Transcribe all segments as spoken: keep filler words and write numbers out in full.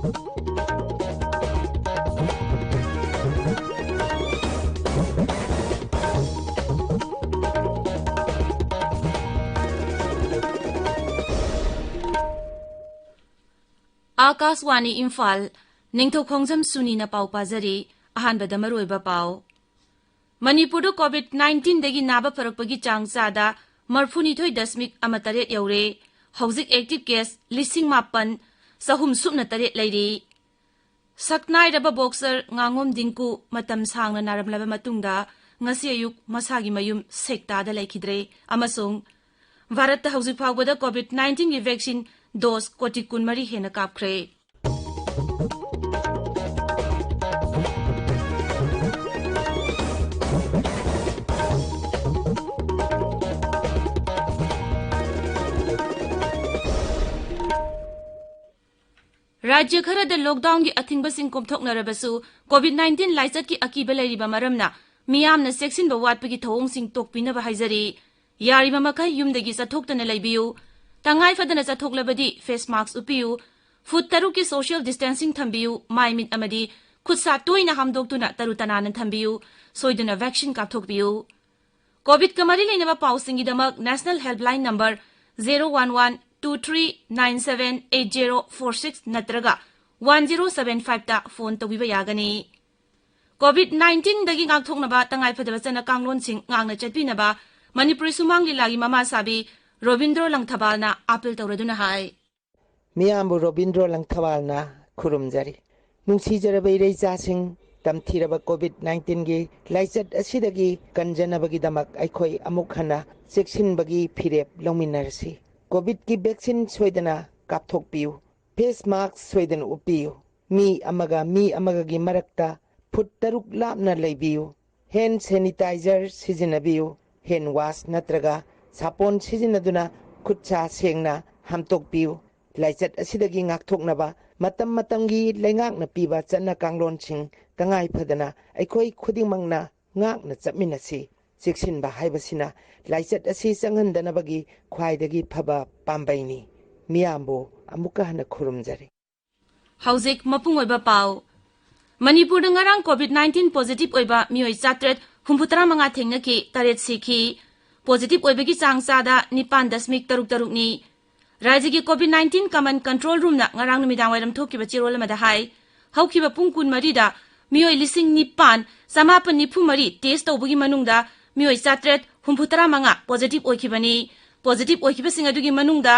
ꯑꯥꯀꯥꯁꯋꯥꯅꯤ ꯏꯝꯐꯥꯜ, ꯅꯤꯡꯊꯧ ꯈꯣꯡꯖꯝ ꯁꯨꯅꯤꯅ ꯄꯥꯎ ꯄꯥꯖꯔꯤ꯫ ꯑꯍꯥꯟꯕꯗ ꯃꯔꯨꯑꯣꯏꯕ ꯄꯥꯎ꯫ ꯃꯅꯤꯄꯨꯔꯗ COVID nineteenꯗꯒꯤ ꯅꯥꯕ ꯐꯔꯛꯄꯒꯤ ꯆꯥꯡ ꯆꯥꯗ ꯃꯔꯐꯨꯅꯤꯊꯣꯏ ꯗꯁꯃꯤꯛ ꯑꯃ ꯇꯔꯦꯠ ꯌꯧꯔꯦ꯫ ꯍꯧꯖꯤꯛ active case ꯂꯤꯁꯤꯡ ꯃꯥꯄꯟ ꯆꯍꯨꯝ ꯁꯨꯞꯅ ꯇꯔꯦꯠ ꯂꯩꯔꯤ꯫ ꯁꯛꯅꯥꯏꯔꯕ boxer ꯉꯥꯉꯣꯝ ꯗꯤꯡꯀꯨ ꯃꯇꯝ ꯁꯥꯡꯅ ꯅꯥꯔꯝꯂꯕ ꯃꯇꯨꯡꯗ ꯉꯁꯤ ꯑꯌꯨꯛ ꯃꯁꯥꯒꯤ ꯃꯌꯨꯝ ꯁꯦꯛꯇꯥꯗ ꯂꯩꯈꯤꯗ꯭ꯔꯦ ꯑꯃꯁꯨꯡ ꯚꯥꯔꯠꯇ ꯍꯧꯖꯤꯛ ꯐꯥꯎꯕꯗ COVID nineteenꯒꯤ vaccine dose ꯀꯣꯇꯤ ꯀꯨꯟꯃꯔꯤ ꯍꯦꯟꯅ ꯀꯥꯞꯈ꯭ꯔꯦ꯫ ꯔꯥꯖ꯭ꯌ ꯈꯔꯗ lockdownꯒꯤ ꯑꯊꯤꯡꯕꯁꯤꯡ ꯀꯣꯝꯊꯣꯛꯅꯔꯕꯁꯨ, COVID nineteen ꯂꯥꯏꯆꯠꯀꯤ ꯑꯀꯤꯕ ꯂꯩꯔꯤꯕ ꯃꯔꯝꯅ ꯃꯤꯌꯥꯝꯅ ꯆꯦꯛꯁꯤꯟꯕ ꯋꯥꯠꯄꯒꯤ ꯊꯧꯑꯣꯡꯁꯤꯡ ꯇꯣꯛꯄꯤꯅꯕ ꯍꯥꯏꯖꯔꯤ꯫ ꯌꯥꯔꯤꯕ ꯃꯈꯩ ꯌꯨꯝꯗꯒꯤ ꯆꯠꯊꯣꯛꯇꯅ ꯂꯩꯕꯤꯌꯨ꯫ ꯇꯉꯥꯏ ꯐꯗꯅ ꯆꯠꯊꯣꯛꯂꯕꯗꯤ face mask ꯎꯞꯄꯤꯌꯨ꯫ Foot ꯇꯔꯨꯛꯀꯤ social distancing ꯊꯝꯕꯤꯌꯨ꯫ ꯃꯥꯏ ꯃꯤꯠ ꯑꯃꯗꯤ ꯈꯨꯠ ꯁꯥ ꯇꯣꯏꯅ ꯍꯥꯝꯗꯣꯛꯇꯨꯅ ꯇꯔꯨ ꯇꯅꯥꯟꯅ ꯊꯝꯕꯤꯌꯨ꯫ ꯁꯣꯏꯗꯅ vaccine ꯀꯥꯞꯊꯣꯛꯄꯤꯌꯨ꯫ COVIDꯀ ꯃꯔꯤ ꯂꯩꯅꯕ ꯄꯥꯎꯁꯤꯡꯒꯤꯗꯃꯛ national helpline number zero one one two three nine seven eight zero four six ꯅꯠꯇ꯭ꯔꯒ one zero seven fiveꯇ phone ꯇꯧꯕꯤꯕ ꯌꯥꯒꯅꯤ꯫ COVID nineteenꯗꯒꯤ ꯉꯥꯛꯊꯣꯛꯅꯕ ꯇꯉꯥꯏꯐꯗꯕ ꯆꯠꯅ ꯀꯥꯡꯂꯣꯟꯁꯤꯡ ꯉꯥꯛꯅ ꯆꯠꯄꯤꯅꯕ ꯃꯅꯤꯄꯨꯔꯤ ꯁꯨꯃꯥꯡ ꯂꯤꯂꯥꯒꯤ ꯃꯃꯥ ꯁꯥꯕꯤ ꯔꯣꯕꯤꯟꯗ꯭ꯔꯣ ꯂꯪꯊꯕꯥꯜꯅ ꯑꯥꯄꯤꯜ ꯇꯧꯔꯗꯨꯅ ꯍꯥꯏ꯫ ꯃꯤꯌꯥꯝꯕꯨ ꯔꯣꯕꯤꯟꯗ꯭ꯔꯣ ꯂꯪꯊꯕꯥꯜꯅ ꯈꯨꯔꯨꯝꯖꯔꯤ꯫ ꯅꯨꯡꯁꯤꯖꯔꯕ ꯏꯔꯩꯆꯥꯁꯤꯡ, ꯇꯝꯊꯤꯔꯕ COVID nineteenꯒꯤ ꯂꯥꯏꯆꯠ ꯑꯁꯤꯗꯒꯤ ꯀꯟꯖꯅꯕꯒꯤꯗꯃꯛ ꯑꯩꯈꯣꯏ ꯑꯃꯨꯛ ꯍꯟꯅ ꯆꯦꯛꯁꯤꯟꯕꯒꯤ ꯐꯤꯔꯦꯞ ꯂꯧꯃꯤꯟꯅꯔꯁꯤ꯫ COVIDꯀꯤ vaccine ꯁꯣꯏꯗꯅ ꯀꯥꯞꯊꯣꯛꯄꯤꯌꯨ꯫ Face mask ꯁꯣꯏꯗꯅ ꯎꯞꯄꯤꯌꯨ꯫ ꯃꯤ ꯑꯃꯒ ꯃꯤ ꯑꯃꯒꯒꯤ ꯃꯔꯛꯇ foot ꯇꯔꯨꯛ ꯂꯥꯞꯅ ꯂꯩꯕꯤꯌꯨ꯫ Hand sanitizer ꯁꯤꯖꯤꯟꯅꯕꯤꯌꯨ꯫ Hand wash ꯅꯠꯇ꯭ꯔꯒ ꯁꯥꯄꯣꯟ ꯁꯤꯖꯤꯟꯅꯗꯨꯅ ꯈꯨꯠ ꯁꯥ ꯁꯦꯡꯅ ꯍꯥꯝꯇꯣꯛꯄꯤꯌꯨ꯫ ꯂꯥꯏꯆꯠ ꯑꯁꯤꯗꯒꯤ ꯉꯥꯛꯊꯣꯛꯅꯕ ꯃꯇꯝ ꯃꯇꯝꯒꯤ ꯂꯩꯉꯥꯛꯅ ꯄꯤꯕ ꯆꯠꯅ ꯀꯥꯡꯂꯣꯟꯁꯤꯡ ꯇꯉꯥꯏ ꯐꯗꯅ ꯑꯩꯈꯣꯏ ꯈꯨꯗꯤꯡꯃꯛꯅ ꯉꯥꯛꯅ ꯆꯠꯃꯤꯟꯅꯁꯤ꯫ ꯆꯦꯛꯁꯤꯟꯕ ꯍꯥꯏꯕꯁꯤꯅ ꯂꯥꯏꯆꯠ ꯑꯁꯤ ꯆꯪꯍꯟꯗꯅꯕꯒꯤ ꯈ꯭ꯋꯥꯏꯗꯒꯤ ꯐꯕ ꯄꯥꯝꯕꯩꯅꯤ꯫ ꯃꯤꯌꯥꯝꯕꯨ ꯑꯃꯨꯛꯀ ꯍꯟꯅ ꯈꯨꯔꯨꯝꯖꯔꯤ꯫ ꯍꯧꯖꯤꯛ ꯃꯄꯨꯡ ꯑꯣꯏꯕ ꯄꯥꯎ꯫ ꯃꯅꯤꯄꯨꯔꯗ ꯉꯔꯥꯡ COVID nineteen positive ꯑꯣꯏꯕ ꯃꯤꯑꯣꯏ ꯆꯥꯇ꯭ꯔꯦꯠ ꯍꯨꯝꯐꯨꯇꯔꯥ ꯃꯉꯥ ꯊꯦꯡꯅꯈꯤ, ꯇꯔꯦꯠ ꯁꯤꯈꯤ꯫ Positive ꯑꯣꯏꯕꯒꯤ ꯆꯥꯡ ꯆꯥꯗ ꯅꯤꯄꯥꯟ ꯗꯁꯃꯤꯛ ꯇꯔꯨꯛ ꯇꯔꯨꯛꯅꯤ꯫ ꯔꯥꯖ꯭ꯌꯒꯤ COVID nineteen Command Control Roomꯅ ꯉꯔꯥꯡ ꯅꯨꯃꯤꯗꯥꯡ ꯋꯥꯏꯔꯝ ꯊꯣꯛꯈꯤꯕ ꯆꯦꯔꯣꯜ ꯑꯃꯗ ꯍꯥꯏ, ꯍꯧꯈꯤꯕ ꯄꯨꯡ ꯀꯨꯟꯃꯔꯤꯗ ꯃꯤꯑꯣꯏ ꯂꯤꯁꯤꯡ ꯅꯤꯄꯥꯟ ꯆꯃꯥꯄꯟ ꯅꯤꯐꯨ ꯃꯔꯤ test ꯇꯧꯕꯒꯤ ꯃꯅꯨꯡꯗ ꯃꯤꯑꯣꯏ ꯆꯥꯇ꯭ꯔꯦꯠ ꯍꯨꯝꯐꯨꯇꯔꯥ ꯃꯉꯥ positive ꯑꯣꯏꯈꯤꯕꯅꯤ꯫ Positive ꯑꯣꯏꯈꯤꯕꯁꯤꯡ ꯑꯗꯨꯒꯤ ꯃꯅꯨꯡꯗ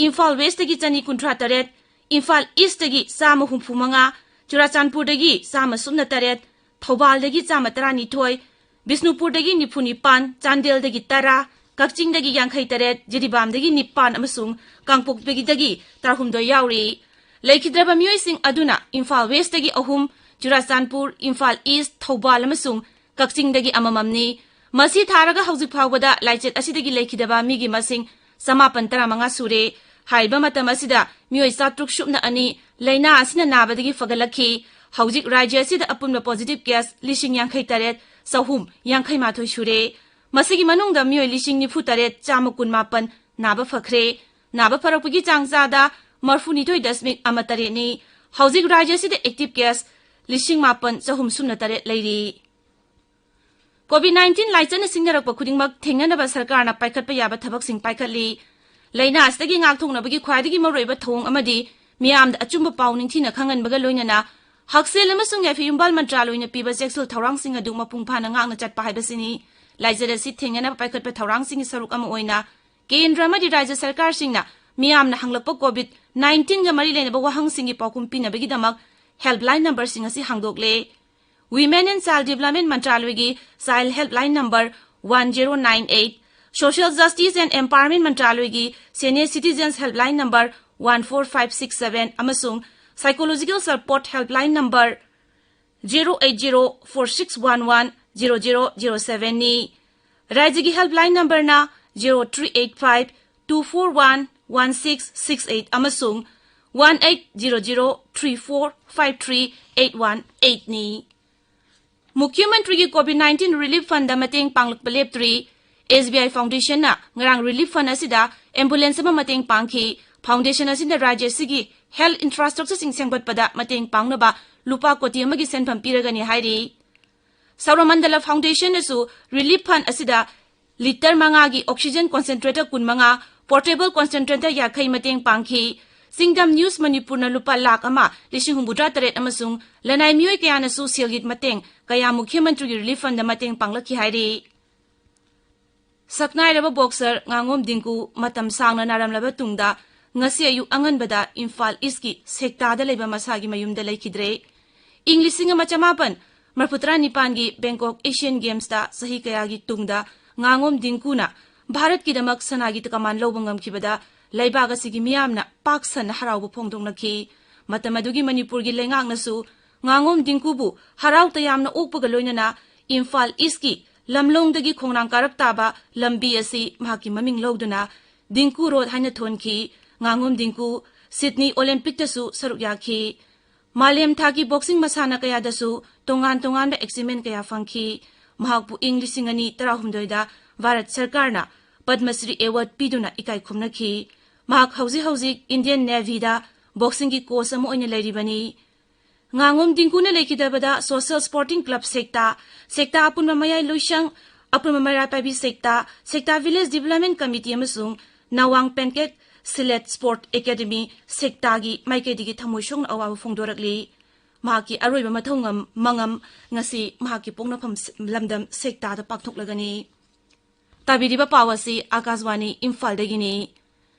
ꯏꯝꯐꯥꯜ Westꯇꯒꯤ ꯆꯅꯤ ꯀꯨꯟꯊ꯭ꯔꯥ ꯇꯔꯦꯠ, ꯏꯝꯐꯥꯜ Eastꯇꯒꯤ ꯆꯥꯝꯃ ꯍꯨꯝꯐꯨ ꯃꯉꯥ, ꯆꯨꯔꯥꯆꯥꯟꯄꯨꯔꯗꯒꯤ ꯆꯥꯝꯃ ꯁꯨꯞꯅ ꯇꯔꯦꯠ, ꯊꯧꯕꯥꯜꯗꯒꯤ ꯆꯥꯝꯃ ꯇꯔꯥꯅꯤꯊꯣꯏ, ꯕꯤꯁꯅꯨꯄꯨꯔꯗꯒꯤ ꯅꯤꯐꯨ ꯅꯤꯄꯥꯟ, ꯆꯥꯟꯗꯦꯜꯗꯒꯤ ꯇꯔꯥ, ꯀꯛꯆꯤꯡꯗꯒꯤ ꯌꯥꯡꯈꯩ ꯇꯔꯦꯠ, ꯖꯤꯔꯤꯕꯥꯝꯗꯒꯤ ꯅꯤꯄꯥꯟ ꯑꯃꯁꯨꯡ ꯀꯥꯡꯄꯣꯛꯄꯤꯗꯒꯤ ꯇꯔꯥꯍꯨꯝꯗꯣꯏ ꯌꯥꯎꯔꯤ꯫ ꯂꯩꯈꯤꯗ꯭ꯔꯕ ꯃꯤꯑꯣꯏꯁꯤꯡ ꯑꯗꯨꯅ ꯏꯝꯐꯥꯜ Westꯇꯒꯤ ꯑꯍꯨꯝ, ꯆꯨꯔꯥꯆꯥꯟꯄꯨꯔ, ꯏꯝꯐꯥꯜ East, ꯊꯧꯕꯥꯜ ꯑꯃꯁꯨꯡ ꯀꯛꯆꯤꯡꯗꯒꯤ ꯑꯃꯃꯝꯅꯤ꯫ ꯃꯁꯤ ꯊꯥꯔꯒ ꯍꯧꯖꯤꯛ ꯐꯥꯎꯕꯗ ꯂꯥꯏꯆꯠ ꯑꯁꯤꯗꯒꯤ ꯂꯩꯈꯤꯗꯕ ꯃꯤꯒꯤ ꯃꯁꯤꯡ ꯆꯃꯥꯄꯟ ꯇꯔꯥꯃꯉꯥ ꯁꯨꯔꯦ꯫ ꯍꯥꯏꯔꯤꯕ ꯃꯇꯝ ꯑꯁꯤꯗ ꯃꯤꯑꯣꯏ ꯆꯥꯇ꯭ꯔꯨꯛ ꯁꯨꯞꯅ ꯑꯅꯤ ꯂꯥꯏꯅꯥ ꯑꯁꯤꯅ ꯅꯥꯕꯗꯒꯤ ꯐꯒꯠꯂꯛꯈꯤ꯫ ꯍꯧꯖꯤꯛ ꯔꯥꯖ꯭ꯌ ꯑꯁꯤꯗ ꯑꯄꯨꯟꯕ positive case ꯂꯤꯁꯤꯡ ꯌꯥꯡꯈꯩ ꯇꯔꯦꯠ ꯆꯍꯨꯝ ꯌꯥꯡꯈꯩ ꯃꯥꯊꯣꯏ ꯁꯨꯔꯦ꯫ ꯃꯁꯤꯒꯤ ꯃꯅꯨꯡꯗ ꯃꯤꯑꯣꯏ ꯂꯤꯁꯤꯡ ꯅꯤꯐꯨ ꯇꯔꯦꯠ ꯆꯥꯝꯃ ꯀꯨꯟ ꯃꯥꯄꯟ ꯅꯥꯕ ꯐꯈ꯭ꯔꯦ꯫ ꯅꯥꯕ ꯐꯔꯛꯄꯒꯤ ꯆꯥꯡ ꯆꯥꯗ ꯃꯔꯐꯨꯅꯤꯊꯣꯏ ꯗꯁꯃꯤꯛ ꯑꯃ ꯇꯔꯦꯠꯅꯤ꯫ ꯍꯧꯖꯤꯛ ꯔꯥꯖ꯭ꯌ ꯑꯁꯤꯗ active case ꯂꯤꯁꯤꯡ ꯃꯥꯄꯟ ꯆꯍꯨꯝ ꯁꯨꯞꯅ ꯇꯔꯦꯠ ꯂꯩꯔꯤ꯫ COVID nineteen ꯂꯥꯏꯆꯠꯅ ꯁꯤꯡꯅꯔꯛꯄ ꯈꯨꯗꯤꯡꯃꯛ ꯊꯦꯡꯅꯅꯕ ꯁꯔꯀꯥꯔꯅ ꯄꯥꯏꯈꯠꯄ ꯌꯥꯕ ꯊꯕꯛꯁꯤꯡ ꯄꯥꯏꯈꯠꯂꯤ꯫ ꯂꯥꯏꯅꯥ ꯑꯁꯤꯗꯒꯤ ꯉꯥꯛꯊꯣꯛꯅꯕꯒꯤ ꯈ꯭ꯋꯥꯏꯗꯒꯤ ꯃꯔꯨꯑꯣꯏꯕ ꯊꯧꯑꯣꯡ ꯑꯃꯗꯤ ꯃꯤꯌꯥꯝꯗ ꯑꯆꯨꯝꯕ ꯄꯥꯎ ꯅꯤꯡꯊꯤꯅ ꯈꯪꯍꯟꯕꯒ ꯂꯣꯏꯅꯅ ꯍꯛꯁꯦꯜ ꯑꯃꯁꯨꯡ ꯌꯥꯏꯐ ꯌꯨꯝꯕꯥꯜ ꯃꯟꯇ꯭ꯔꯥꯂꯣꯏꯅ ꯄꯤꯕ ꯆꯦꯛꯁꯤꯜ ꯊꯧꯔꯥꯡꯁꯤꯡ ꯑꯗꯨ ꯃꯄꯨꯡ ꯐꯥꯅ ꯉꯥꯛꯅ ꯆꯠꯄ ꯍꯥꯏꯕꯁꯤꯅꯤ꯫ ꯂꯥꯏꯆꯠ ꯑꯁꯤ ꯊꯦꯡꯅꯅꯕ ꯄꯥꯏꯈꯠꯄ ꯊꯧꯔꯥꯡꯁꯤꯡꯒꯤ ꯁꯔꯨꯛ ꯑꯃ ꯑꯣꯏꯅ ꯀꯦꯟꯗ꯭ꯔ ꯑꯃꯗꯤ ꯔꯥꯖ꯭ꯌ ꯁꯔꯀꯥꯔꯁꯤꯡꯅ ꯃꯤꯌꯥꯝꯅ ꯍꯪꯂꯛꯄ COVID nineteenꯒ ꯃꯔꯤ ꯂꯩꯅꯕ ꯋꯥꯍꯪꯁꯤꯡꯒꯤ ꯄꯥꯎꯈꯨꯝ ꯄꯤꯅꯕꯒꯤꯗꯃꯛ helpline numberꯁꯤꯡ ꯑꯁꯤ ꯍꯥꯡꯗꯣꯛꯂꯦ꯫ Women and Child Development ꯃꯟꯇ꯭ꯔꯥꯂꯣꯏꯒꯤ Child Helpline Number one zero nine eight, Social Justice and Empowerment ꯃꯟꯇ꯭ꯔꯥꯂꯣꯏꯒꯤ Senior Citizens Helpline Number one four five six seven ꯑꯃꯁꯨꯡ Psychological Support Helpline Number zero eight zero four six one one zero zero zero sevenꯅꯤ꯫ ꯔꯥꯖ꯭ꯌꯒꯤ helpline numberꯅ zero three eight five two four one one six six eight ꯑꯃꯁꯨꯡ one eight zero zero three four five three eight one eightꯅꯤ꯫ ꯃꯨꯈ꯭ꯌ ꯃꯟꯇ꯭ꯔꯤꯒꯤ COVID nineteen relief fundꯗ ꯃꯇꯦꯡ ꯄꯥꯡꯂꯛꯄ ꯂꯦꯞꯇ꯭ꯔꯤ꯫ SBI Foundationꯅ ꯉꯔꯥꯡ relief fund ꯑꯁꯤꯗ ambulance ꯑꯃ ꯃꯇꯦꯡ ꯄꯥꯡꯈꯤ꯫ Foundation ꯑꯁꯤꯅ ꯔꯥꯖ꯭ꯌ ꯑꯁꯤꯒꯤ health infrastructureꯁꯤꯡ ꯁꯦꯝꯒꯠꯄꯗ ꯃꯇꯦꯡ ꯄꯥꯡꯅꯕ ꯂꯨꯄꯥ ꯀꯣꯇꯤ ꯑꯃꯒꯤ ꯁꯦꯟꯐꯝ ꯄꯤꯔꯒꯅꯤ ꯍꯥꯏꯔꯤ꯫ ꯁꯧꯔꯃꯟꯗꯂ ꯐꯥꯎꯟꯗꯦꯁꯟꯅꯁꯨ ꯔꯤꯂꯤꯐ ꯐꯟ ꯑꯁꯤꯗ ꯂꯤꯇꯔ ꯃꯉꯥꯒꯤ oxygen concentrator ꯀꯨꯟꯃꯉꯥ, portable concentrator ꯌꯥꯡꯈꯩ ꯃꯇꯦꯡ ꯄꯥꯡꯈꯤ꯫ ꯆꯤꯡꯗꯝ ꯅ꯭ꯌꯨꯁ ꯃꯅꯤꯄꯨꯔꯅ ꯂꯨꯄꯥ ꯂꯥꯈ ꯑꯃ, ꯂꯤꯁꯤꯡ ꯍꯨꯝꯐꯨꯇꯔꯥ ꯇꯔꯦꯠ ꯑꯃꯁꯨꯡ ꯂꯅꯥꯏ ꯃꯤꯑꯣꯏ ꯀꯌꯥꯅꯁꯨ ꯁꯦꯜꯒꯤ ꯃꯇꯦꯡ ꯀꯌꯥ ꯃꯨꯈ꯭ꯌ ꯃꯟꯇ꯭ꯔꯤꯒꯤ ꯔꯤꯂꯤꯐ ꯐꯟꯗ ꯃꯇꯦꯡ ꯄꯥꯡꯂꯛꯈꯤ ꯍꯥꯏꯔꯤ꯫ ꯁꯛꯅꯥꯏꯔꯕ ꯕꯣꯛꯁꯔ ꯉꯥꯉꯣꯝ ꯗꯤꯡꯀꯨ ꯃꯇꯝ ꯁꯥꯡꯅ ꯅꯥꯔꯝꯂꯕ ꯇꯨꯡꯗ ꯉꯁꯤ ꯑꯌꯨꯛ ꯑꯉꯟꯕꯗ ꯏꯝꯐꯥꯜ ꯏꯁꯀꯤ ꯁꯦꯛꯇꯥꯗ ꯂꯩꯕ ꯃꯁꯥꯒꯤ ꯃꯌꯨꯝꯗ ꯂꯩꯈꯤꯗ꯭ꯔꯦ꯫ ꯏꯪ ꯂꯤꯁꯤꯡ ꯑꯃ ꯆꯃꯥꯄꯟ ꯃꯔꯤꯐꯨꯇꯔꯥ ꯅꯤꯄꯥꯟꯒꯤ ꯕꯦꯡꯀꯣꯛ ꯑꯦꯁꯤꯌꯟ ꯒꯦꯝꯁꯇ ꯆꯍꯤ ꯀꯌꯥꯒꯤ ꯇꯨꯡꯗ ꯉꯥꯉꯣꯝ ꯗꯤꯡꯀꯨꯅ ꯚꯥꯔꯠꯀꯤꯗꯃꯛ ꯁꯅꯥꯒꯤ ꯀꯃꯥꯟ ꯂꯧꯕ ꯉꯝꯈꯤꯕꯗ ꯂꯩꯕꯥꯛ ꯑꯁꯤꯒꯤ ꯃꯤꯌꯥꯝꯅ ꯄꯥꯛ ꯁꯟꯅ ꯍꯔꯥꯎꯕ ꯐꯣꯡꯗꯣꯛꯅꯈꯤ꯫ ꯃꯇꯝ ꯑꯗꯨꯒꯤ ꯃꯅꯤꯄꯨꯔꯒꯤ ꯂꯩꯉꯥꯛꯅꯁꯨ ꯉꯥꯉꯣꯝ ꯗꯤꯡꯀꯨꯕꯨ ꯍꯔꯥꯎ ꯇꯌꯥꯝꯅ ꯑꯣꯛꯄꯒ ꯂꯣꯏꯅꯅ ꯏꯝꯐꯥꯜ ꯏꯁꯀꯤ ꯂꯝꯂꯣꯡꯗꯒꯤ ꯈꯣꯡꯅꯥꯡ ꯀꯥꯔꯛ ꯇꯥꯕ ꯂꯝꯕꯤ ꯑꯁꯤ ꯃꯍꯥꯛꯀꯤ ꯃꯃꯤꯡ ꯂꯧꯗꯨꯅ ꯗꯤꯡꯀꯨ ꯔꯣꯗ ꯍꯥꯏꯅ ꯊꯣꯟꯈꯤ꯫ ꯉꯥꯉꯣꯝ ꯗꯤꯡꯀꯨ ꯁꯤꯗꯅꯤ ꯑꯣꯂꯦꯝꯄꯤꯛꯇꯁꯨ ꯁꯔꯨꯛ ꯌꯥꯈꯤ꯫ ꯃꯥꯂꯦꯝ ꯊꯥꯛꯀꯤ ꯕꯣꯛꯁꯤꯡ ꯃꯁꯥꯟꯅ ꯀꯌꯥꯗꯁꯨ ꯇꯣꯉꯥꯟ ꯇꯣꯉꯥꯟꯕ ꯑꯦꯆꯤꯞꯃꯦꯟ ꯀꯌꯥ ꯐꯪꯈꯤ꯫ ꯃꯍꯥꯛꯄꯨ ꯏꯪ ꯂꯤꯁꯤꯡ ꯑꯅꯤ ꯇꯔꯥꯍꯨꯝꯗꯣꯏꯗ ꯚꯥꯔꯠ ꯁꯔꯀꯥꯔꯅ ꯄꯗꯃ ꯁ꯭ꯔꯤ ꯑꯦꯋꯥꯔꯗ ꯄꯤꯗꯨꯅ ꯏꯀꯥꯏ ꯈꯨꯝꯅꯈꯤ꯫ ꯃꯍꯥꯛ ꯍꯧꯖꯤꯛ ꯍꯧꯖꯤꯛ ꯏꯟꯗꯤꯌꯟ ꯅꯦꯚꯤꯗ ꯕꯣꯛꯁꯤꯡꯒꯤ ꯀꯣꯆ ꯑꯃ ꯑꯣꯏꯅ ꯂꯩꯔꯤꯕꯅꯤ꯫ ꯉꯥꯉꯣꯝ ꯗꯤꯡꯀꯨꯅ ꯂꯩꯈꯤꯗꯕꯗ ꯁꯣꯁꯦꯜ ꯁ꯭ꯄꯣꯔꯇꯤꯡ ꯀ꯭ꯂꯕ ꯁꯦꯛꯇꯥ, ꯁꯦꯛꯇꯥ ꯑꯄꯨꯟꯕ ꯃꯌꯥꯏ ꯂꯣꯏꯁꯪ, ꯑꯄꯨꯟꯕ ꯃꯩꯔꯥ ꯄꯥꯏꯕꯤ ꯁꯦꯛꯇꯥ, ꯁꯦꯛꯇꯥ ꯚꯤꯂꯦꯖ ꯗꯤꯚꯦꯂꯞꯃꯦꯟ ꯀꯃꯤꯇꯤ ꯑꯃꯁꯨꯡ ꯅꯋꯥꯡ ꯄꯦꯟꯀꯦꯠ ꯁꯤꯂꯦꯠ ꯁ꯭ꯄꯣꯔꯠ ꯑꯦꯀꯥꯗꯦꯃꯤ ꯁꯦꯛꯇꯥꯒꯤ ꯃꯥꯏꯀꯩꯗꯒꯤ ꯊꯃꯣꯏ ꯁꯣꯛꯅ ꯑꯋꯥꯕ ꯐꯣꯡꯗꯣꯔꯛꯂꯤ꯫ ꯃꯍꯥꯛꯀꯤ ꯑꯔꯣꯏꯕ ꯃꯊꯧꯉꯝ ꯃꯉꯝ ꯉꯁꯤ ꯃꯍꯥꯛꯀꯤ ꯄꯣꯛꯅꯐꯝ ꯂꯝꯗꯝ ꯁꯦꯛꯇꯥꯗ ꯄꯥꯡꯊꯣꯛꯂꯒꯅꯤ꯫ ꯇꯥꯕꯤꯔꯤꯕ ꯄꯥꯎ ꯑꯁꯤ ꯑꯥꯀꯥꯁꯕꯥꯅꯤ ꯏꯝꯐꯥꯜꯗꯒꯤꯅꯤ꯫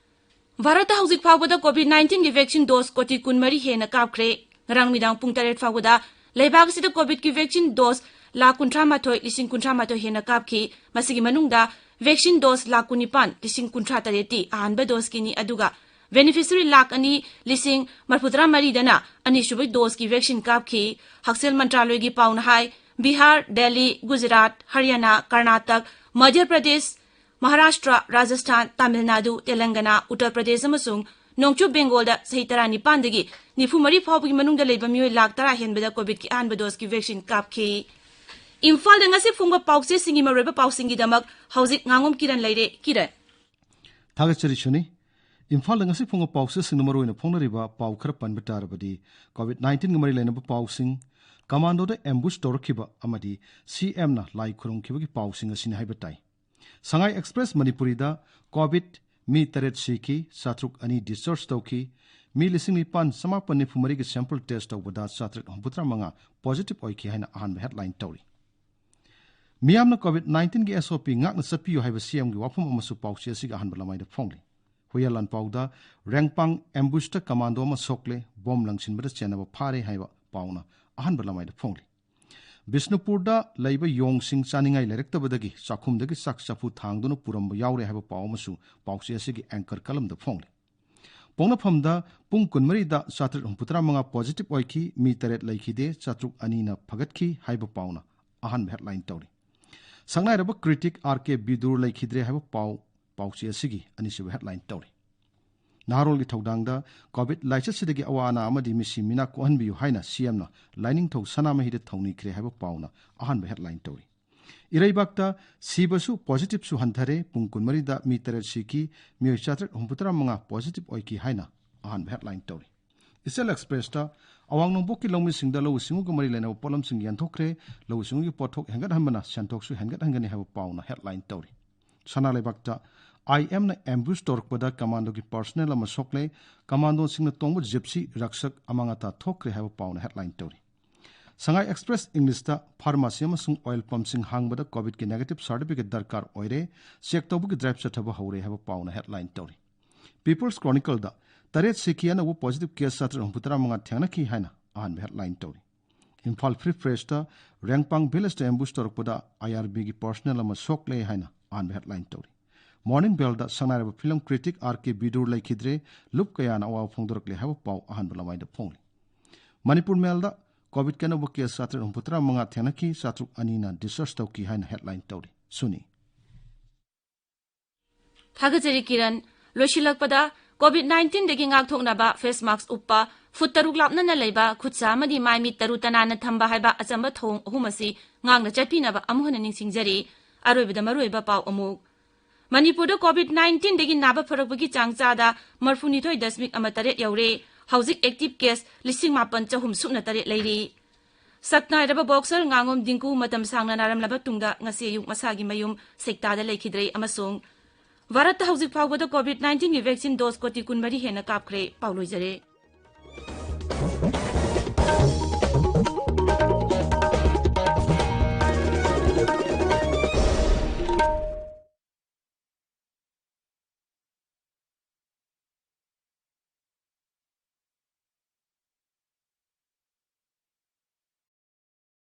ꯚꯥꯔꯠꯇ ꯍꯧꯖꯤꯛ ꯐꯥꯎꯕꯗ ꯀꯣꯚꯤꯗ ꯅꯥꯏꯟꯇꯤꯟꯒꯤ ꯚꯦꯛꯁꯤꯟ ꯗꯣꯁ ꯀꯣꯇꯤ ꯀꯨꯟꯃꯔꯤ ꯍꯦꯟꯅ ꯀꯥꯞꯈ꯭ꯔꯦ꯫ ꯉꯔꯥꯡ ꯅꯨꯃꯤꯗꯥꯡ ꯄꯨꯡ ꯇꯔꯦꯠ ꯐꯥꯎꯕꯗ ꯂꯩꯕꯥꯛ ꯑꯁꯤꯗ ꯀꯣꯚꯤꯗꯀꯤ ꯚꯦꯛꯁꯤꯟ ꯗꯣꯁ ꯂꯥꯈ ꯀꯨꯟꯊ꯭ꯔꯥ ꯃꯥꯊꯣꯏ ꯂꯤꯁꯤꯡ ꯀꯨꯟꯊ꯭ꯔꯥ ꯃꯥꯊꯣꯏ ꯍꯦꯟꯅ ꯀꯥꯞꯈꯤ꯫ ꯃꯁꯤꯒꯤ ꯃꯅꯨꯡꯗ ꯚꯦꯛꯁꯤꯟ ꯗꯣꯁ ꯂꯥꯈ ꯀꯨꯟꯅꯤꯄꯥꯟ ꯂꯤꯁꯤꯡ ꯀꯨꯟꯊ꯭ꯔꯥ ꯇꯔꯦꯠꯇꯤ ꯑꯍꯥꯟꯕ ꯗꯣꯁꯀꯤꯅꯤ, ꯑꯗꯨꯒ ꯕꯦꯅꯤꯐꯤꯁꯔꯤ ꯂꯥꯈ ꯑꯅꯤ ꯂꯤꯁꯤꯡ ꯃꯔꯤꯐꯨꯇꯔꯥ ꯃꯔꯤꯗꯅ ꯑꯅꯤꯁꯨꯕ ꯗꯣꯁꯀꯤ ꯚꯦꯛꯁꯤꯟ ꯀꯥꯞꯈꯤ꯫ ꯍꯛꯁꯦꯜ ꯃꯟꯇ꯭ꯔꯥꯂꯣꯏꯒꯤ ꯄꯥꯎꯅ ꯍꯥꯏ, ꯕꯤꯍꯥꯔ, ꯗꯦꯜꯂꯤ, ꯒꯨꯖꯔꯥꯠ, ꯍꯔꯤꯌꯥꯅꯥ, ꯀꯔꯅꯥꯇꯛ, ꯃꯙ꯭ꯌ ꯄ꯭ꯔꯗꯦꯁ, ꯃꯍꯥꯔꯥꯁꯇ꯭ꯔ, ꯔꯥꯖꯁꯊꯥꯟ, ꯇꯥꯃꯤꯜ ꯅꯥꯗꯨ, ꯇꯦꯂꯪꯒꯅꯥ, ꯎꯠꯇꯔ ꯄ꯭ꯔꯗꯦꯁ ꯑꯃꯁꯨꯡ ꯅꯣꯡꯆꯨꯞ ꯕꯦꯡꯒꯣꯜꯗ ꯆꯍꯤ ꯇꯔꯥꯅꯤꯄꯥꯟꯗꯒꯤ ꯅꯤꯐꯨ ꯃꯔꯤ ꯐꯥꯎꯕꯒꯤ ꯃꯅꯨꯡꯗ ꯂꯩꯕ ꯃꯤꯑꯣꯏ ꯂꯥꯈ ꯇꯔꯥ ꯍꯦꯟꯕꯗ ꯀꯣꯚꯤꯗꯀꯤ ꯑꯍꯥꯟꯕ ꯗꯣꯁꯀꯤ ꯚꯦꯛꯁꯤꯟ ꯀꯥꯞꯈꯤ꯫ ꯏꯝꯐꯥꯜꯗ ꯉꯁꯤ ꯐꯣꯡꯕ ꯄꯥꯎꯆꯦꯁꯤꯡꯒꯤ ꯃꯔꯨꯑꯣꯏꯕ ꯄꯥꯎꯁꯤꯡꯒꯤꯗꯃꯛ ꯍꯧꯖꯤꯛ ꯉꯥꯉꯣꯝ ꯀꯤꯔꯟ ꯂꯩꯔꯦ꯫ ꯀꯤꯔꯟ꯫ ꯊꯥꯒꯠꯆꯔꯤ ꯁꯨꯅꯤ꯫ ꯏꯝꯐꯥꯜꯗ ꯉꯁꯤ ꯐꯣꯡꯕ ꯄꯥꯎꯆꯦꯁꯤꯡꯗ ꯃꯔꯨꯑꯣꯏꯅ ꯐꯣꯡꯅꯔꯤꯕ ꯄꯥꯎ ꯈꯔ ꯄꯟꯕ ꯇꯥꯔꯕꯗꯤ, ꯀꯣꯚꯤꯗ ꯅꯥꯏꯟꯇꯤꯟꯒ ꯃꯔꯤ ꯂꯩꯅꯕ ꯄꯥꯎꯁꯤꯡ, ꯀꯃꯥꯟꯗꯣꯗ ꯑꯦꯝꯕꯨꯁ ꯇꯧꯔꯛꯈꯤꯕ ꯑꯃꯗꯤ ꯁꯤ ꯑꯦꯝꯅ ꯂꯥꯏ ꯈꯨꯔꯨꯝꯈꯤꯕꯒꯤ ꯄꯥꯎꯁꯤꯡ ꯑꯁꯤꯅꯤ ꯍꯥꯏꯕ ꯇꯥꯏ꯫ ꯁꯉꯥꯏ ꯑꯦꯛꯁꯄ꯭ꯔꯦꯁ ꯃꯅꯤꯄꯨꯔꯤꯗ ꯀꯣꯚꯤꯗ ꯃꯤ ꯇꯔꯦꯠ ꯁꯤꯈꯤ, ꯆꯥꯇ꯭ꯔꯨꯛ ꯑꯅꯤ ꯗꯤꯁꯆꯥꯔꯖ ꯇꯧꯈꯤ, ꯃꯤ ꯂꯤꯁꯤꯡ ꯅꯤꯄꯥꯟ ꯆꯃꯥꯄꯟ ꯅꯤꯐꯨ ꯃꯔꯤꯒꯤ ꯁꯦꯝꯄꯜ ꯇꯦꯁ ꯇꯧꯕꯗ ꯆꯥꯇ꯭ꯔꯦꯠ ꯍꯨꯝꯐꯨꯇꯔꯥ ꯃꯉꯥ ꯄꯣꯖꯤꯇꯤꯚ ꯑꯣꯏꯈꯤ ꯍꯥꯏꯅ ꯑꯍꯥꯟꯕ ꯍꯦꯗꯂꯥꯏꯟ ꯇꯧꯔꯤ꯫ ꯃꯤꯌꯥꯝꯅ ꯀꯣꯚꯤꯗ ꯅꯥꯏꯟꯇꯤꯟꯒꯤ ꯑꯦꯁ ꯑꯣ ꯄꯤ ꯉꯥꯛꯅ ꯆꯠꯄꯤꯌꯨ ꯍꯥꯏꯕ ꯁꯤ ꯑꯦꯝꯒꯤ ꯋꯥꯐꯝ ꯑꯃꯁꯨ ꯄꯥꯎꯆꯦ ꯑꯁꯤꯒꯤ ꯑꯍꯥꯟꯕ ꯂꯃꯥꯏꯗ ꯐꯣꯡꯂꯤ꯫ ꯍꯨꯏꯌꯥꯂꯥꯟꯄꯥꯎꯗ ꯔꯦꯡꯄꯥꯡ ꯑꯦꯝꯕꯨꯁꯇ ꯀꯃꯥꯟꯗꯣ ꯑꯃ ꯁꯣꯛꯂꯦ, ꯕꯣꯝ ꯂꯪꯁꯤꯟꯕꯗ ꯆꯦꯟꯅꯕ ꯐꯥꯔꯦ ꯍꯥꯏꯕ ꯄꯥꯎꯅ ꯑꯍꯥꯟꯕ ꯂꯃꯥꯏꯗ ꯐꯣꯡꯂꯤ꯫ ꯕꯤꯁꯅꯨꯄꯨꯔꯗ ꯂꯩꯕ ꯌꯣꯡꯁꯤꯡ ꯆꯥꯅꯤꯡꯉꯥꯏ ꯂꯩꯔꯛꯇꯕꯗꯒꯤ ꯆꯥꯛꯈꯨꯝꯗꯒꯤ ꯆꯥꯛ ꯆꯐꯨ ꯊꯥꯡꯗꯨꯅ ꯄꯨꯔꯝꯕ ꯌꯥꯎꯔꯦ ꯍꯥꯏꯕ ꯄꯥꯎ ꯑꯃꯁꯨ ꯄꯥꯎꯆꯦ ꯑꯁꯤꯒꯤ ꯑꯦꯡꯀꯔ ꯀꯂꯝꯗ ꯐꯣꯡꯂꯤ꯫ ꯄꯣꯛꯅꯐꯝꯗ ꯄꯨꯡ ꯀꯨꯟꯃꯔꯤꯗ ꯆꯥꯇ꯭ꯔꯦꯠ ꯍꯨꯝꯐꯨꯇꯔꯥ ꯃꯉꯥ ꯄꯣꯖꯤꯇꯤꯚ ꯑꯣꯏꯈꯤ, ꯃꯤ ꯇꯔꯦꯠ ꯂꯩꯈꯤꯗꯦ, ꯆꯥꯇ꯭ꯔꯨꯛ ꯑꯅꯤꯅ ꯐꯒꯠꯈꯤ ꯍꯥꯏꯕ ꯄꯥꯎꯅ ꯑꯍꯥꯟꯕ ꯍꯦꯗꯂꯥꯏꯟ ꯇꯧꯔꯤ꯫ ꯁꯛꯅꯥꯏꯔꯕ ꯀ꯭ꯔꯤꯇꯤꯛ ꯑꯥꯔ ꯀꯦ ꯕꯤꯗꯨꯔ ꯂꯩꯈꯤꯗ꯭ꯔꯦ ꯍꯥꯏꯕ ꯄꯥꯎ ꯄꯥꯎꯆꯦ ꯑꯁꯤꯒꯤ ꯑꯅꯤꯁꯨꯕ ꯍꯦꯗꯂꯥꯏꯟ ꯇꯧꯔꯤ꯫ ꯅꯍꯥꯔꯣꯜꯒꯤ ꯊꯧꯗꯥꯡꯗ ꯀꯣꯚꯤꯗ ꯂꯥꯏꯆꯠꯁꯤꯗꯒꯤ ꯑꯋꯥ ꯑꯅꯥ ꯑꯃꯗꯤ ꯃꯤꯁꯤ ꯃꯤꯅꯥ ꯀꯣꯛꯍꯟꯕꯤꯌꯨ ꯍꯥꯏꯅ ꯁꯤ ꯑꯦꯝꯅ ꯂꯥꯏꯅꯤꯡꯊꯧ ꯁꯅꯥꯃꯍꯤꯗ ꯊꯧꯅꯤꯈ꯭ꯔꯦ ꯍꯥꯏꯕ ꯄꯥꯎꯅ ꯑꯍꯥꯟꯕ ꯍꯦꯗꯂꯥꯏꯟ ꯇꯧꯔꯤ꯫ ꯏꯔꯩꯕꯥꯛꯇ ꯁꯤꯕꯁꯨ ꯄꯣꯖꯤꯇꯤꯚꯁꯨ ꯍꯟꯊꯔꯦ, ꯄꯨꯡ ꯀꯨꯟꯃꯔꯤꯗ ꯃꯤ ꯇꯔꯦꯠ ꯁꯤꯈꯤ, ꯃꯤꯑꯣꯏ ꯆꯥꯇ꯭ꯔꯦꯠ ꯍꯨꯝꯐꯨꯇꯔꯥ ꯃꯉꯥ ꯄꯣꯖꯤꯇꯤꯚ ꯑꯣꯏꯈꯤ ꯍꯥꯏꯅ ꯑꯍꯥꯟꯕ ꯍꯦꯗꯂꯥꯏꯟ ꯇꯧꯔꯤ꯫ ꯏꯆꯦꯜ ꯑꯦꯛꯁꯄ꯭ꯔꯦꯁꯇ ꯑꯋꯥꯡ ꯅꯣꯡꯄꯣꯛꯀꯤ ꯂꯧꯃꯤꯁꯤꯡꯗ ꯂꯧꯎ ꯁꯤꯡꯎꯒ ꯃꯔꯤ ꯂꯩꯅꯕ ꯄꯣꯠꯂꯝꯁꯤꯡ ꯌꯦꯟꯊꯣꯛꯈ꯭ꯔꯦ, ꯂꯧꯎ ꯁꯤꯡꯎꯒꯤ ꯄꯣꯠꯊꯣꯛ ꯍꯦꯟꯒꯠꯍꯟꯕꯅ ꯁꯦꯟꯊꯣꯛꯁꯨ ꯍꯦꯟꯒꯠꯍꯟꯒꯅꯤ ꯍꯥꯏꯕ ꯄꯥꯎꯅ ꯍꯦꯗꯂꯥꯏꯟ ꯇꯧꯔꯤ꯫ ꯁꯅꯥ ꯂꯩꯕꯥꯛꯇ ꯑꯥꯏ ꯑꯦꯝꯅ ꯑꯦꯝꯕꯨꯁ ꯇꯧꯔꯛꯄꯗ ꯀꯃꯥꯟꯗꯣꯒꯤ ꯄꯔꯁꯅꯦꯜ ꯑꯃ ꯁꯣꯛꯂꯦ, ꯀꯃꯥꯟꯗꯣꯁꯤꯡꯅ ꯇꯣꯡꯕ ꯖꯤꯞꯁꯤ ꯔꯛꯁꯛ ꯑꯃꯥꯡ ꯑꯇꯥ ꯊꯣꯛꯈ꯭ꯔꯦ ꯍꯥꯏꯕ ꯄꯥꯎꯅ ꯍꯦꯗꯂꯥꯏꯟ ꯇꯧꯔꯤ꯫ ꯁꯉꯥꯏ ꯑꯦꯛꯁꯄ꯭ꯔꯦꯁ ꯏꯪꯂꯤꯁꯇ ꯐꯥꯔꯃꯥꯁꯤ ꯑꯃꯁꯨꯡ ꯑꯣꯏꯜ ꯄꯝꯁꯤꯡ ꯍꯥꯡꯕꯗ ꯀꯣꯚꯤꯗꯀꯤ ꯅꯦꯒꯦꯇꯤꯚ ꯁꯥꯔꯇꯤꯐꯤꯀꯦꯠ ꯗꯔꯀꯥꯔ ꯑꯣꯏꯔꯦ, ꯆꯦꯛ ꯇꯧꯕꯒꯤ ꯗ꯭ꯔꯥꯏꯚ ꯆꯠꯊꯕ ꯍꯧꯔꯦ ꯍꯥꯏꯕ ꯄꯥꯎꯅ ꯍꯦꯗꯂꯥꯏꯟ ꯇꯧꯔꯤ꯫ ꯄꯤꯄꯜꯁ ꯀ꯭ꯔꯣꯅꯤꯀꯜꯗ ꯇꯔꯦꯠ ꯁꯤꯈꯤ, ꯑꯅꯧꯕ ꯄꯣꯖꯤꯇꯤꯚ ꯀꯦꯁ ꯆꯥꯇ꯭ꯔꯦꯠ ꯍꯨꯝꯐꯨꯇꯔꯥ ꯃꯉꯥ ꯊꯦꯡꯅꯈꯤ ꯍꯥꯏꯅ ꯑꯍꯥꯟꯕ ꯍꯦꯗꯂꯥꯏꯟ ꯇꯧꯔꯤ꯫ ꯏꯝꯐꯥꯜ ꯐ꯭ꯔꯤ ꯄ꯭ꯔꯦꯁꯇ ꯔꯦꯡꯄꯥꯡ ꯚꯤꯂꯦꯖꯇ ꯑꯦꯝꯕꯨꯁ ꯇꯧꯔꯛꯄꯗ ꯑꯥꯏ ꯑꯥꯔ ꯕꯤꯒꯤ ꯄꯔꯁꯅꯦꯜ ꯑꯃ ꯁꯣꯛꯂꯦ ꯍꯥꯏꯅ ꯑꯍꯥꯟꯕ ꯍꯦꯗꯂꯥꯏꯟ ꯇꯧꯔꯤ꯫ ꯃꯣꯔꯅꯤꯡ ꯕꯦꯜꯗ ꯁꯛꯅꯥꯏꯔꯕ ꯐꯤꯂꯝ ꯀ꯭ꯔꯤꯇꯤꯛ ꯑꯥꯔ ꯀꯦ ꯕꯤꯗꯨꯔ ꯂꯩꯈꯤꯗ꯭ꯔꯦ, ꯂꯨꯞ ꯀꯌꯥꯅ ꯑꯋꯥꯕ ꯐꯣꯡꯗꯣꯔꯛꯂꯦ ꯍꯥꯏꯕ ꯄꯥꯎ ꯑꯍꯥꯟꯕ ꯂꯃꯥꯏꯗ ꯐꯣꯡꯂꯤ꯫ ꯃꯅꯤꯄꯨꯔ ꯃꯦꯜꯗ ꯀꯣꯚꯤꯗꯀꯤ ꯑꯅꯧꯕ ꯀꯦꯁ ꯆꯥꯇ꯭ꯔꯦꯠ ꯍꯨꯝꯐꯨꯇꯔꯥ ꯃꯉꯥ ꯊꯦꯡꯅꯈꯤ, ꯆꯥꯇ꯭ꯔꯨꯛ ꯑꯅꯤꯅ ꯗꯤꯁꯆꯥꯔꯖ ꯇꯧꯈꯤ ꯍꯥꯏꯅ ꯍꯦꯗꯂꯥꯏꯟ ꯇꯧꯔꯤ꯫ ꯁꯨꯅꯤ꯫ ꯊꯥꯒꯠꯆꯔꯤ ꯀꯤꯔꯟ꯫ ꯂꯣꯏꯁꯤꯜꯂꯛꯄꯗ, ꯀꯣꯚꯤꯗ ꯅꯥꯏꯟꯇꯤꯟꯗꯒꯤ ꯉꯥꯛꯊꯣꯛꯅꯕ ꯐꯦꯁ ꯃꯥꯛꯁ ꯎꯞꯄ, ꯐꯨꯠ ꯇꯔꯨꯛ ꯂꯥꯞꯅꯅ ꯂꯩꯕ, ꯈꯨꯠ ꯁꯥ ꯑꯃꯗꯤ ꯃꯥꯏ ꯃꯤꯠ ꯇꯔꯨ ꯇꯅꯥꯟꯅ ꯊꯝꯕ ꯍꯥꯏꯕ ꯑꯆꯝꯕ ꯊꯧꯑꯣꯡ ꯑꯍꯨꯝ ꯑꯁꯤ ꯉꯥꯛꯅ ꯆꯠꯄꯤꯅꯕ ꯑꯃꯨꯛ ꯍꯟꯅ ꯅꯤꯡꯁꯤꯡꯖꯔꯤ꯫ ꯑꯔꯣꯏꯕꯗ ꯃꯔꯨꯑꯣꯏꯕ ꯄꯥꯎ ꯑꯃꯨꯛ꯫ ꯃꯅꯤꯄꯨꯔꯗ ꯀꯣꯚꯤꯗ ꯅꯥꯏꯟꯇꯤꯟꯗꯒꯤ ꯅꯥꯕ ꯐꯔꯛꯄꯒꯤ ꯆꯥꯡ ꯆꯥꯗ ꯃꯔꯤꯐꯨꯅꯤꯊꯣꯏ ꯗꯁꯃꯤꯛ ꯑꯃ ꯇꯔꯦꯠ ꯌꯧꯔꯦ꯫ ꯍꯧꯖꯤꯛ ꯑꯦꯛꯇꯤꯚ ꯀꯦꯁ ꯂꯤꯁꯤꯡ ꯃꯥꯄꯟ ꯆꯍꯨꯝ ꯁꯨꯞꯅ ꯇꯔꯦꯠ ꯂꯩꯔꯤ꯫ ꯁꯛꯅꯥꯏꯔꯕ ꯕꯣꯛꯁꯔ ꯉꯥꯉꯣꯝ ꯗꯤꯡꯀꯨ ꯃꯇꯝ ꯁꯥꯡꯅ ꯅꯥꯔꯝꯂꯕ ꯇꯨꯡꯗ ꯉꯁꯤ ꯑꯌꯨꯛ ꯃꯁꯥꯒꯤ ꯃꯌꯨꯝ ꯁꯦꯛꯇꯥꯗ ꯂꯩꯈꯤꯗ꯭ꯔꯦ ꯑꯃꯁꯨꯡ ꯚꯥꯔꯠꯇ ꯍꯧꯖꯤꯛ ꯐꯥꯎꯕꯗ ꯀꯣꯚꯤꯗ ꯅꯥꯏꯟꯇꯤꯟꯒꯤ ꯚꯦꯛꯁꯤꯟ ꯗꯣꯁ ꯀꯣꯇꯤ ꯀꯨꯟꯃꯔꯤ ꯍꯦꯟꯅ ꯀꯥꯞꯈ꯭ꯔꯦ꯫ ꯄꯥꯎ ꯂꯣꯏꯖꯔꯦ꯫